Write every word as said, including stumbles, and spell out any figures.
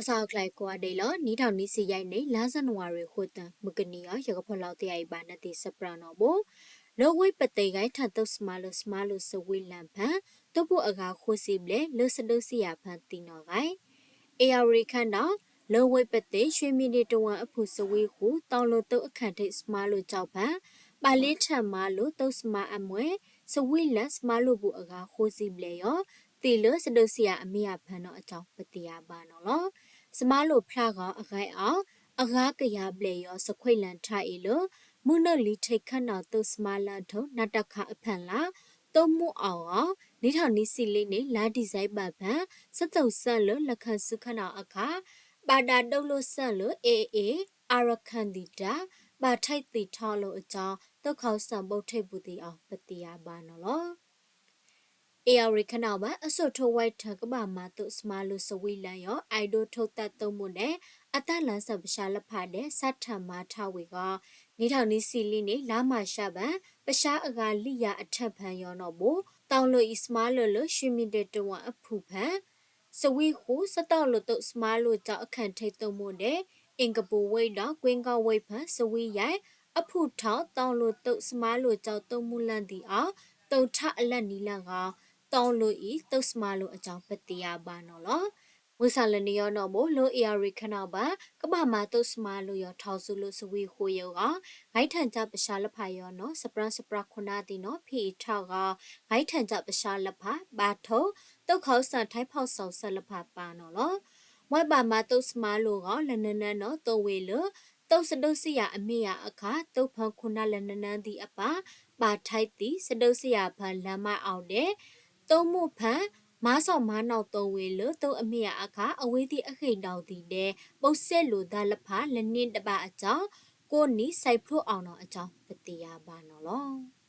အစှၤအကလၢ်ကိးဂၤဒဲးလီၤ. နံၣ်ထီၣ်နွံဆံယဲၢ်နံၣ် လါစၣ်နဝါရီ ဃိုတၢ မုၢ်ကနံၤအံၤ ယကဖီၣ်လီၤတ့ၢ်အံၤ ဘၣ်နသ့ၣ်စဲပြးနီၣ်ဘိ လၢဝ့ၢ်ပသ့ ဂဲၤထၢၣ်သုးစမါလိာ် စမါလိာ်စဝံလၣ်ဖၣ် သုးဘူးအဂၤဃိးဆံဘျဲၣ် လၢစဒုးစံယၤဖၣ်သံနီၣ်ဂၤ ဧရာဝတီခၢၣ် လၢဝ့ၢ်ပသ့ ရွှေမင်းတင်တဝ့ၢ်အဖုၣ် စဝံဃု တီလိာ်သုးအခၣ်ထံးစမါလိာ်ကၠီဖၣ် ဘၣ်လ့ထၢၣ်မၤလိာ်သုးစမါအမွဲ စဝံလၣ်စမါလိာ်ဘူးအဂၤဃိးဆံဘျဲၣ်ယီၤ သံလၢစဒုးစံယၤအမ့ၢ်အဖၣ်နီၣ်အကၠီ ပသ့ၣ်ညါဘၣ်နီၣ်လီၤ. စမါလိာ်ဖျါဂီၤအဂဲအီၤ အဂၤကယၤဘျဲၣ်ယီၤ စခွ့လၣ်ထးအ့ၣ်လၢ မုၢ်နုာ်လံထိၣ်ခၢၣ်နီၣ်သုးစမါလၢထိၣ် နတခ အဖၣ်လၢ် သုးမုၢ်အီၣ်ဂီၤ နံၣ်ထီၣ်နွံဆံလံနံၣ် လါဒံၣ်စဲဘၢၣ်ဖၣ် စသုးစၢလိာ် လၢခၢၣ်စူၢ်ခၢၣ်နီၣ်အခါ ဘၣ်ဒၣ်ဒုးလိာ်စၢလိာ် AA အရခၢၣ်သံၣ်တၢ် ဘၣ်ထဲးသံးထီၣ်လိာ်အကၠီ သုးခီစၣ်ဘိးထ့ဘူးသံအီၤ ပသ့ၣ်ညါဘၣ်နီၣ်လီၤ. ဧရာဝတီခၢၣ် ဘၣ်အစိာ်ထိးဝဲထၢၣ် ကဘၣ်မၤသုးစမါလိာ်စဝံလၣ်ယီၤ အဲၣ်ဒိးထိးသးသုးမုၢ်ဒဲး အသးလၢ်စၢ်ပၡါလၢဖးဒဲး စးထၢၣ်မၤထးဝံၤဂီၤ နံၣ်ထီၣ်နွံဆံလံနံၣ် လါမၢ်ၡးဘၣ် ပၡါအဂၤလွံၢ်ယၤအထၢၣ်ဖၣ်ယီၤနီၣ်ဘိ တီလိာ်အံၤစမါလိာ်လၢ ရွှေမင်းတင်တဝ့ၢ်အဖုၣ်ဖၣ် စဝံဃု စတီလိာ်သုးစမါလိာ်ကၠီအခၣ်ထံးသုးမုၢ်ဒဲး အ့ၣ်ကပူၤဝ့ၢ်ဒီး ကွ့ကီဝ့ၢ်ဖၣ် စဝံယဲၢ် အဖုၣ်ထီၣ် တီလိာ်သုးစမါလိာ်ကၠီသုးမုၢ်လၢ်သံအီၤ သုးထးအလၢ်နံၤလၢ်ဂီၤ တီလိာ်အံၤသုးစမါလိာ်အကၠီ ပသ့ၣ်ညါဘၣ်နီၣ်လီၤ. မုၢ်ဆၣ်လၢနံၤယီၤနီၣ်ဘိ လၢဧရာဝတီခၢၣ် ဘၣ် ကဘၣ်မၤသုးစမါလိာ်ယီၤ ထီၣ်ဆူလိာ်စဝံဃုယိၤဂီၤ ဂဲၤထၢၣ်ကၠၢ်ပၡါလၢဖးယီၤနီၣ် စပြၣ်စပြၣ်ခိၣ်နၢ်သံနီၣ် ဖံးအံးထီၣ်ဂီၤ ဂဲၤထၢၣ်ကၠၢ်ပၡါလၢဖး ဘၣ်ထိး သုးခီစၣ်ထဲးဖီၣ်စီၤစၢလၢဖးပၢ်နီၣ်လီၤ. မွဲဘၣ်မၤသုးစမါလိာ်ဂီၤ လၢနၢနၢနီၣ် သုးဝ့ၢ်လၢ သုးစဒုးစံယၤအမ့ၢ်ယၤအခါ သုးဖၢခိၣ်နၢ်လၢနၢနၢသံအပၢ် ဘၣ်ထဲးသံ စဒုးစံယၤဖၣ် လၢမၤအီၤဒဲး သုးမုၢ်ဖၣ် မၤစီၣ်မၤနီၣ်သုးဝ့ၢ်လၢ သုးအမ့ၢ်ယၤအခါ အဝဲသ့ၣ်အဂ့ၢ်ဒီးသံဒဲး ဘိးစဲလိာ်သးလၢဖး လၢနံၣ်တဘၣ်အကၠီ ကိးနံၣ် စဲးဖျိးအီၤနီၣ်အကၠီ ပသ့ၣ်ညါဘၣ်နီၣ်လီၤ.